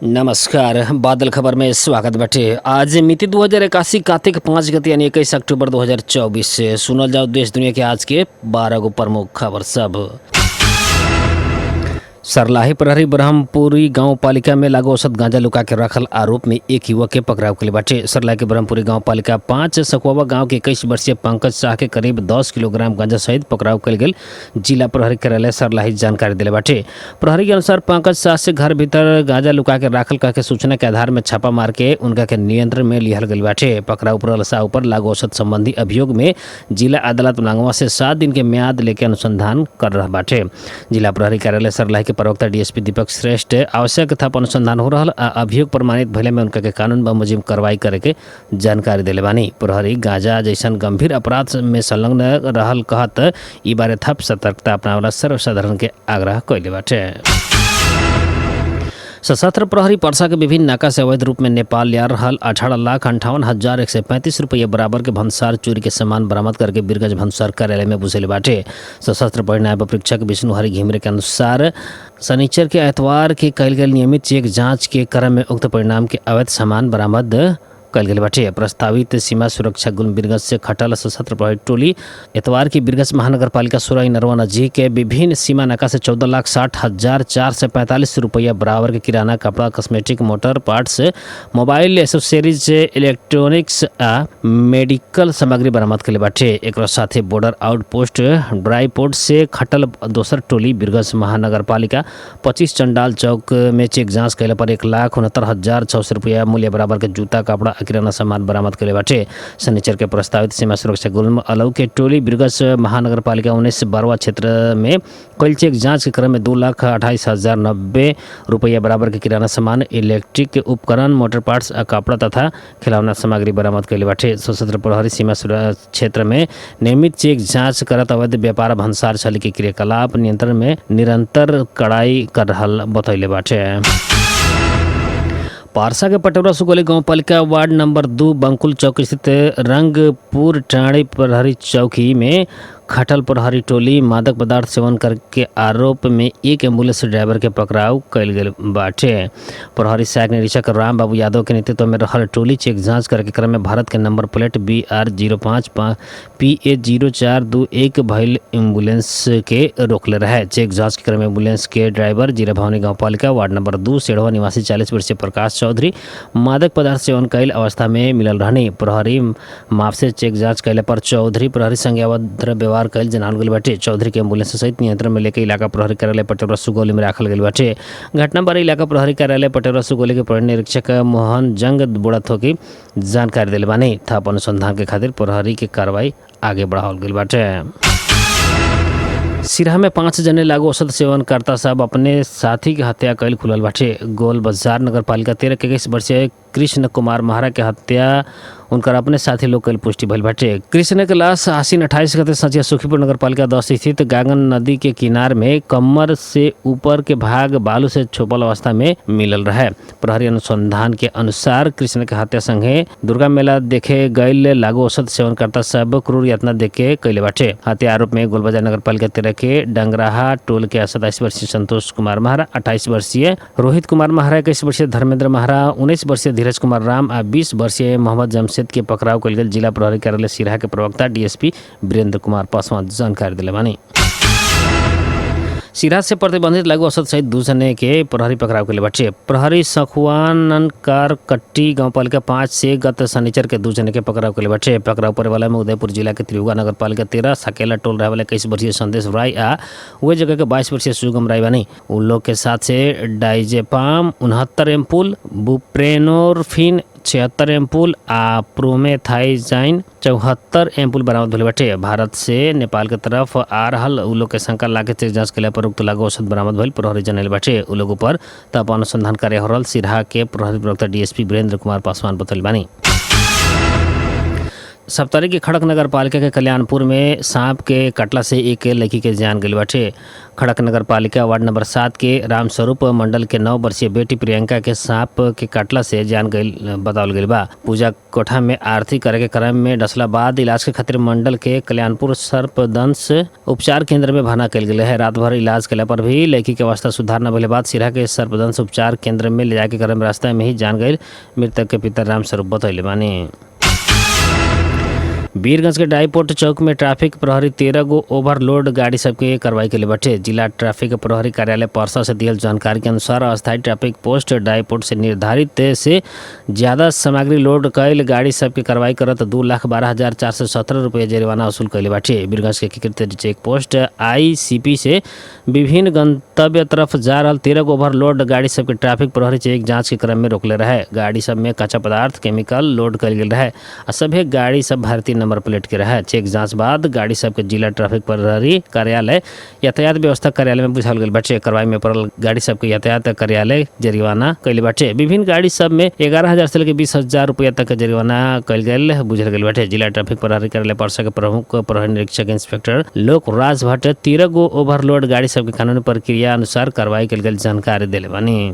नमस्कार, बादल खबर में स्वागत बाटे। आज मिति 2081 कार्तिक 5 गते यानी 21 अक्टूबर 2024 से सुनल जाओ देश दुनिया के आज के 12 गो प्रमुख खबर सब। सरलाही प्रहरी ब्रह्मपुरी गांव पालिका में लागू औसत गांजा लुका के रखल आरोप में एक युवक के पकड़ाव के बाटे। सरलाही के ब्रह्मपुरी गांव पालिका 5 सकुआ गांव के 21 वर्षीय पंकज शाह के करीब 10 किलोग्राम गांजा सहित पकड़ाव कल गेल जिला प्रहरी कार्यालय सरलाही जानकारी दिले बाटे। प्रहरी के अनुसार पंकज शाह से घर भीतर गांजा लुका के राखल कह के सूचना के आधार में छापा मार के उनका के नियंत्रण में लिहल गई बाटे। पकड़ाव पड़ल शाह पर लागू औसत संबंधी अभियोग में जिला अदालत नांगवा से 7 दिन के म्याद लेके अनुसंधान कर रहा बाटे। जिला प्रहरी कार्यालय सरलाही के प्रवक्ता डीएसपी दीपक श्रेष्ठ आवश्यक थप अनुसंधान हो रहल आ अभियोग प्रमाणित भइले में उनका के कानून बमोजिम कार्रवाई करे के जानकारी दिले बानी। प्रहरी गांजा जैसन गंभीर अपराध में संलग्न रहल कहत ई बारे थप सतर्कता अपनावला सर्वसाधारण के आग्रह कैले बाटे। सशस्त्र प्रहरी पर्सा के विभिन्न नाका से अवैध रूप में नेपाल लिया रहल 18,58,135 रुपये बराबर के भंसार चोरी के सामान बरामद करके बीरगंज भंसार कार्यालय में घुसेले बाटे। सशस्त्र प्रहरी नायब परीक्षक विष्णु हरि घिमरे के अनुसार शनिचर के एतवार के कयल गेल नियमित चेक जांच के क्रम में उक्त परिणाम के अवैध सामान बरामद कयल गेल बाटे। प्रस्तावित सीमा सुरक्षा गुल बीरगंज से खटल सशस्त्र प्रहरी टोली एतवार की बीरगंज महानगरपालिका सुराई नरवा नजी के विभिन्न सीमा नाका से 14,60,445 रुपया बराबर के किराना, कपड़ा, cosmetic, motor parts, mobile accessories, electronics आ मेडिकल सामग्री बरामद कले बाटे। एक साथे बॉर्डर आउटपोस्ट ड्राई पोर्ट से खटल दोसर टोली बीरगंज महानगरपालिका 25 चंडाल चौक में चेक जांच कैला पर 1,69,600 रुपया मूल्य बराबर के जूता, कपड़ा, किराना सामान बरामद कले बाटे। शनिचर के प्रस्तावित सीमा सुरक्षा गुल्म अलौ के टोली बीरगंज महानगरपालिका 19 बरवा क्षेत्र में कल चेक जांच के क्रम में 2,28,090 रुपया बराबर के किराना सामान, इलेक्ट्रिक उपकरण, मोटर पार्ट्स आ कपड़ा तथा खिलौना सामग्री बरामद कले बाटे। सशस्त्र प्रहरी सीमा क्षेत्र में नियमित चेक जांच करत अवैध व्यापार भंसार छली के क्रियाकलाप नियंत्रण में निरंतर कड़ाई कर रहल बतैले बाटे। पारसा के पटौरा सुगौली गांव पालिका वार्ड नंबर 2 बंकुल चौक स्थित रंगपुर टाणी प्रहरी चौकी में खटल प्रहरी टोली मादक पदार्थ सेवन करके आरोप में एक एम्बुलेंस ड्राइवर के पकड़ाव कयल गेल बाटे। प्रहरी सहायक निरीक्षक राम बाबू यादव के नेतृत्व में रहल टोली चेक जांच करे के क्रम में भारत के नंबर प्लेट BR 05 PA 0421 भइल एम्बुलेंस के रोकले रहे। चेक जांच के क्रम में एम्बुलेंस के ड्राइवर जीरा भवानी गांव पालिका वार्ड नंबर 2 सेढ़वा निवासी 40 वर्षीय प्रकाश चौधरी मादक पदार्थ सेवन कैल अवस्था में मिलल रहनी। प्रहरी माप से चेक जांच कैले पर चौधरी प्रहरी संगे अभद्र व्यवहार कैल जनावल गेल बाटे। चौधरी के एम्बुलेंस सहित नियंत्रण में लेके इलाका प्रहरी कार्यालय पटौरा सुगौली में राखल गेल बाटे। घटना बारे इलाका प्रहरी कार्यालय पटौरा सुगौली के प्रहरी निरीक्षक मोहन जंग बुढ़ाथोकी जानकारी दिले बानी। थप अनुसंधान के खातिर प्रहरी के कार्रवाई आगे बढ़ावल गेल बाटे। सिरहा में 5 जने लागू औषध सेवनकर्ता सब अपने साथी के हत्या कैल खुलल बाटे। गोल बाजार नगर पालिका 13 के 21 वर्षीय कृष्ण कुमार महरा के हत्या उनकर अपने साथी लोग कैल पुष्टि भइल बाटे। कृष्ण के लाश आश्विन 28 गते सचिया सुखीपुर नगर पालिका 10 स्थित गांगन नदी के किनार में कमर से ऊपर के भाग बालू से छुपल अवस्था में मिलल रहे। प्रहरी अनुसंधान के अनुसार कृष्ण के हत्या संगे दुर्गा मेला देखे गईल लागू औषध सेवनकर्ता सब क्रूर यातना देखे कैले बाटे। हत्या आरोप में गोलबाजार नगर पालिका 13 के डंगराहा टोल के 27 वर्षीय संतोष कुमार महरा, 28 वर्षीय रोहित कुमार महरा, 21 वर्षीय धर्मेंद्र महरा, 19 वर्षीय धीरज कुमार राम आ 20 वर्षीय मोहम्मद जमशेद के पकड़ाव कल गेल जिला प्रहरी कार्यालय सिरहा के प्रवक्ता डीएसपी वीरेंद्र कुमार पासवान जानकारी दिले बानी। सिरहा से प्रतिबंधित लागू औषध सहित 2 जने के प्रहरी पकड़ाव के बाटे। प्रहरी सखुआनकार कट्टी गांव पालिका 5 से गत शनिचर के 2 जने के पकड़ाव के बाटे। पकड़ाव पड़े वाला में उदयपुर जिला के त्रियुगा नगर पालिका 13 सकेला टोल रहे वाले 21 वर्षीय संदेश राय आ वही जगह के 22 वर्षीय सुगम राय बानी। उन लोग के साथ से डाइजेपाम 69 एम्पुल, बुप्रेनोर्फिन 76 एम्पुल आ प्रोमेथाइजाइन 74 एम्पुल बरामद भेल बाटे। भारत से नेपाल के तरफ आ रहल उ लोग के शंका लागे चेक जांच केला पर उक्त लागू औषध बरामद भेल प्रहरी जनल बाटे। उ लोग ऊपर तब अनुसंधान कार्य हो रहल सिरहा के प्रहरी प्रवक्ता डीएसपी वीरेंद्र कुमार पासवान बतौले बानी। सप्तरी के खड़क नगर पालिका के कल्याणपुर में सांप के कटला से एक लड़की के जान गई बाटे। खड़क नगर पालिका वार्ड नंबर 7 के रामस्वरूप मंडल के 9 वर्षीय बेटी प्रियंका के सांप के कटला से जान गई बतावल गई बा। पूजा कोठा में आरती करे के क्रम में डसला बाद इलाज के खातिर मंडल के कल्याणपुर सर्पदंश उपचार केंद्र में भर्ना कल गेल है। रात भर इलाज कला पर भी लड़की के अवस्था सुधार न भेले बाद सिरहा के सर्पदंश उपचार केंद्र में ले जाए के क्रम रास्ता में ही जान गई मृतक के पिता रामस्वरूप बतैले बानी। वीरगंज के डाईपोर्ट चौक में ट्रैफिक प्रहरी 13 गो ओवरलोड गाड़ी सबके कार्रवाई के लिए बटे। जिला ट्रैफिक प्रहरी कार्यालय परसा से दियल जानकारी के अनुसार अस्थायी ट्रैफिक पोस्ट डाईपोर्ट से निर्धारित से ज़्यादा सामग्री लोड कैल गाड़ी सबके कार्रवाई करत 2,12,417 रुपये जरिमाना वसूल कैले बाटे। वीरगंज के एकीकृत चेक पोस्ट आईसीपी से विभिन्न गंतव्य तरफ जा रहा 13 गो ओवरलोड गाड़ी सबके ट्रैफिक प्रहरी चेक जांच के क्रम में रोकले रहे। गाड़ी सब में कच्चा पदार्थ केमिकल लोड कल गेल रहे आ सभे गाड़ी सब भारतीय नंबर प्लेट के रहे। चेक जांच बाद गाड़ी सबके जिला ट्रैफिक प्रहरी कार्यालय यातायात व्यवस्था कार्यालय में बुझावल गेल बाटे। कार्रवाई में पड़ल गाड़ी सबके यातायात कार्यालय जरिमाना कैले बाटे। विभिन्न गाड़ी सब में 11,000 से लेकर 20,000 रुपया तक के जरिमाना कैल गेल बुझल गेल बाटे। जिला ट्रैफिक प्रहरी कार्यालय परसा के प्रमुख प्रहरी निरीक्षक इंस्पेक्टर लोकराज भट्ट 13 गो ओवरलोड गाड़ी सबके कानूनी प्रक्रिया अनुसार कार्रवाई कैल गेल जानकारी देले बानी।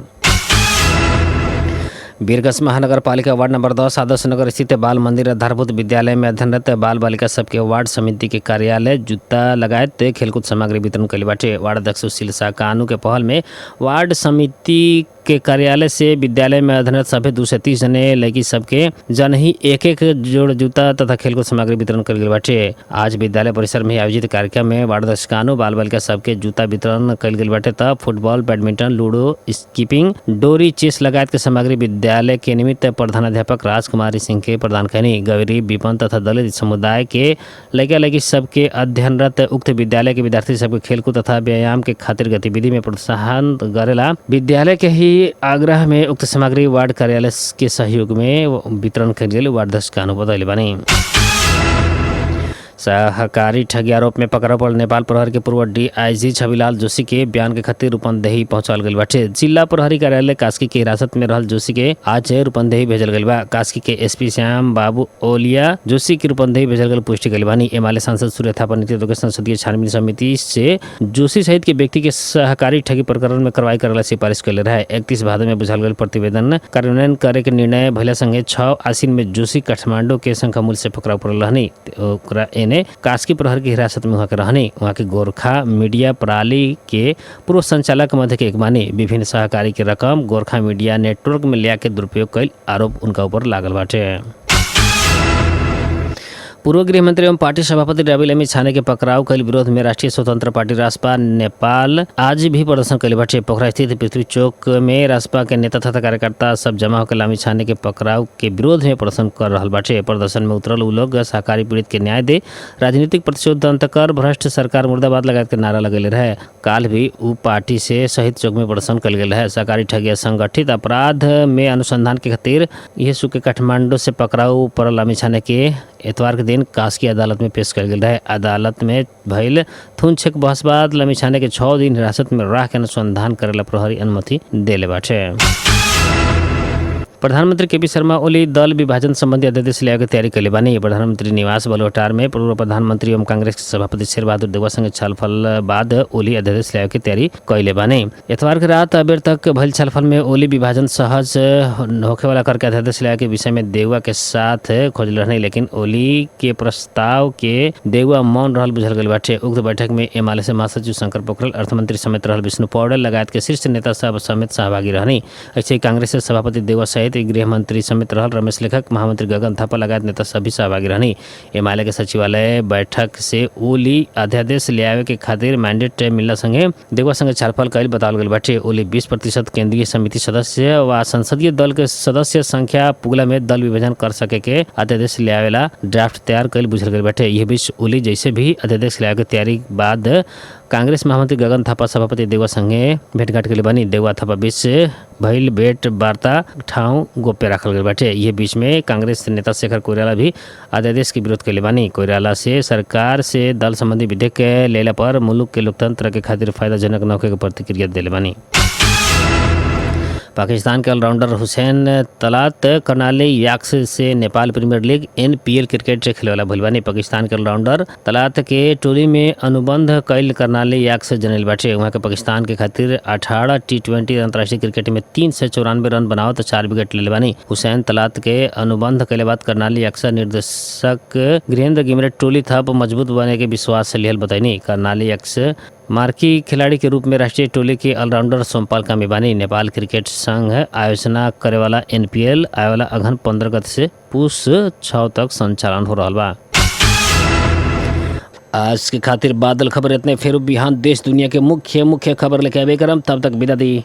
वीरगंज महानगर पालिका वार्ड नंबर 10 आदर्श नगर स्थित बाल मंदिर आधारभूत विद्यालय में अध्ययनरत बाल बालिका सबके वार्ड समिति के कार्यालय जूता लगायत खेलकूद सामग्री वितरण कैले बाटे। वार्ड अध्यक्ष सुशील शाह कानू के पहल में वार्ड समिति के कार्यालय से विद्यालय में अध्ययनरत सभे 230 जने लड़की सबके जनही एक एक जोड़ जूता तथा खेलकूद सामग्री वितरण कल गेल बाटे। आज विद्यालय परिसर में आयोजित कार्यक्रम में वार्ड अध्यक्ष कानू बाल बालिका सबके जूता वितरण कल गेल बाटे त फुटबॉल, बैडमिंटन, लूडो, स्कीपिंग, डोरी, चेस लगायत के सामग्री विद्यालय के निमित्त प्रधानाध्यापक राजकुमारी सिंह के प्रदान कैनी। गरीब, विपन्न तथा दलित समुदाय के लड़का लड़की सबके अध्ययनरत उक्त विद्यालय के विद्यार्थी सबके खेलकूद तथा व्यायाम के खातिर गतिविधि में प्रोत्साहन करेला विद्यालय के ही आग्रह में उक्त सामग्री वार्ड कार्यालय के सहयोग में वितरण कयल गेल वार्ड अध्यक्ष कानू बतैले बानी। सहकारी ठगी आरोप में पकड़ा पड़ल नेपाल प्रहरी के पूर्व डीआईजी छविलाल जोशी के बयान के खातिर रूपन्देही पहुंचाल गेल बाटे। जिला प्रहरी कार्यालय कास्की के हिरासत में रहल जोशी के आज रूपन्देही भेजल गेल बा। कास्की के एसपी श्याम बाबू ओलिया जोशी के रूपन्देही भेजल गेल पुष्टि कइले बानी। एमाले सांसद सूर्य थापा नेतृत्व के संसदीय छानबीन समिति से जोशी सहित के व्यक्ति के सहकारी ठगी प्रकरण में कार्रवाई करेला सिफारिश कइले रहे। 31 भादो में बुझाल गेल प्रतिवेदन कार्यान्वयन करे के निर्णय भइला संगे 6 आसिन में जोशी काठमांडू के शंखामूल से पकड़ाव पड़ल रहनी। ओकरा एने कास्की प्रहरी की हिरासत में वहाँ के रहनी। वहाँ के गोरखा मीडिया प्रणाली के पूर्व संचालक मध्य के एक मानी विभिन्न सहकारी के रकम गोरखा मीडिया नेटवर्क में लिया के दुरुपयोग कैल आरोप उनका ऊपर लागल बाटे। पूर्व गृहमंत्री एवं पार्टी सभापति रवि लामी छाने के पकड़ाव कैल विरोध में राष्ट्रीय स्वतंत्र पार्टी रासपा नेपाल आज भी प्रदर्शन कैले बाटे। पोखरा स्थित पृथ्वी चौक में रासपा के नेता तथा कार्यकर्ता सब जमा होकर लामी छाने के पकड़ाव के विरोध में प्रदर्शन कर रहा बाटे। प्रदर्शन में उतरल उ लोग सहकारी पीड़ित के न्याय दे, राजनीतिक प्रतिशोध अंत कर, भ्रष्ट सरकार मुर्दाबाद लगायत के नारा लगेले रहे। काल भी उ पार्टी से शहीद चौक में प्रदर्शन कल गेल है। सहकारी ठगिया संगठित अपराध में अनुसंधान के खातिर यह सुख के काठमांडू से पकड़ाव पड़ल लामी छाने के एतवार के दिन कास्की अदालत में पेश कयल गेल रहे। अदालत में भइल थुन छेक बहस बाद लमिछाने के 6 दिन हिरासत में राख के अनुसंधान करेला प्रहरी अनुमति देले बाटे। प्रधानमंत्री केपी शर्मा ओली दल विभाजन संबंधी अध्यादेश ल्याए के तयारी कैले बानी। प्रधानमंत्री निवास बलुआटार में पूर्व प्रधानमंत्री एवं कांग्रेस के सभापति शेरबहादुर देउवा संगे छलफल बाद ओली अध्यादेश ल्याए के तयारी कैले बानी। एतवार के रात अबेर तक भइल छलफल में ओली विभाजन सहज होखेवाला करके अध्यादेश ल्याए के विषय में देउवा के साथ खोजल रहने, लेकिन ओली के प्रस्ताव के देउवा मौन रहल बुझल गेल बाटे। उक्त बैठक में एमाले से महासचिव शंकर पोखरेल, अर्थमंत्री समेत रहल विष्णु पौडेल लगायत के शीर्ष नेता सब समेत सहभागी रहनी। ऐसे ही कांग्रेस के सभापति देउवा सहित गृहमंत्री समेत रहल रमेश लेखक, महामंत्री गगन थापा लगायत नेता सभी सहभागी रहनी। एमाले के सचिवालय बैठक से ओली अध्यादेश लियावे के खातिर मैंडेट मिलला संगे देउवा संगे छलफल कैल बतावल गेल बाटे। ओली 20% केंद्रीय समिति सदस्य व संसदीय दल के सदस्य संख्या पुगला में दल विभाजन कर सके के अध्यादेश लियावेला ड्राफ्ट तैयार कैल बुझल गेल बाटे। यह बीच ओली जैसे भी अध्यादेश लियावे के तैयारी बाद कांग्रेस महामंत्री गगन थापा सभापति देउवा संगे भेटघाट के बनी। देउवा थापा बीच भइल भेट वार्ता ठाउँ गोप्य राखल गेल बाटे। यह बीच में कांग्रेस नेता शेखर कोइराला भी अध्यादेश के विरोध कैले बानी। कोइराला से सरकार से दल संबंधी विधेयक लेला पर मुल्क के लोकतंत्र के खातिर फायदाजनक न होखे के प्रतिक्रिया देले बानी। पाकिस्तान के ऑलराउंडर हुसैन तलात कर्नाली याक्स से Nepal premier league NPL cricket खेले वाला भइल बानी। पाकिस्तान के ऑलराउंडर तलात के टोली में अनुबंध कैल कर्नाली याक्स जनल बाटे। वहाँ के पाकिस्तान के खातिर 18 टी20 अंतर्राष्ट्रीय क्रिकेट में 394 रन बनावत 4 विकेट लेले बानी। हुसैन तलात के अनुबंध कैले बाद कर्नाली याक्स निर्देशक गिरेंद्र गिमरे टोली थप मजबूत बने के विश्वास से लिहल बतैनी। कर्नाली याक्स मार्की खिलाड़ी के रूप में राष्ट्रीय टोली के ऑलराउंडर सोमपाल कामी बानी। नेपाल क्रिकेट संघ आयोजना करेवाला एनपीएल आवेवाला अघन 15 गते से पुस 6 तक संचालन हो रहल बा। आज के खातिर बादल खबर इतने। फिर बिहान देश दुनिया के मुख्य मुख्य खबर लेके आबे करम, तब तक विदा दी।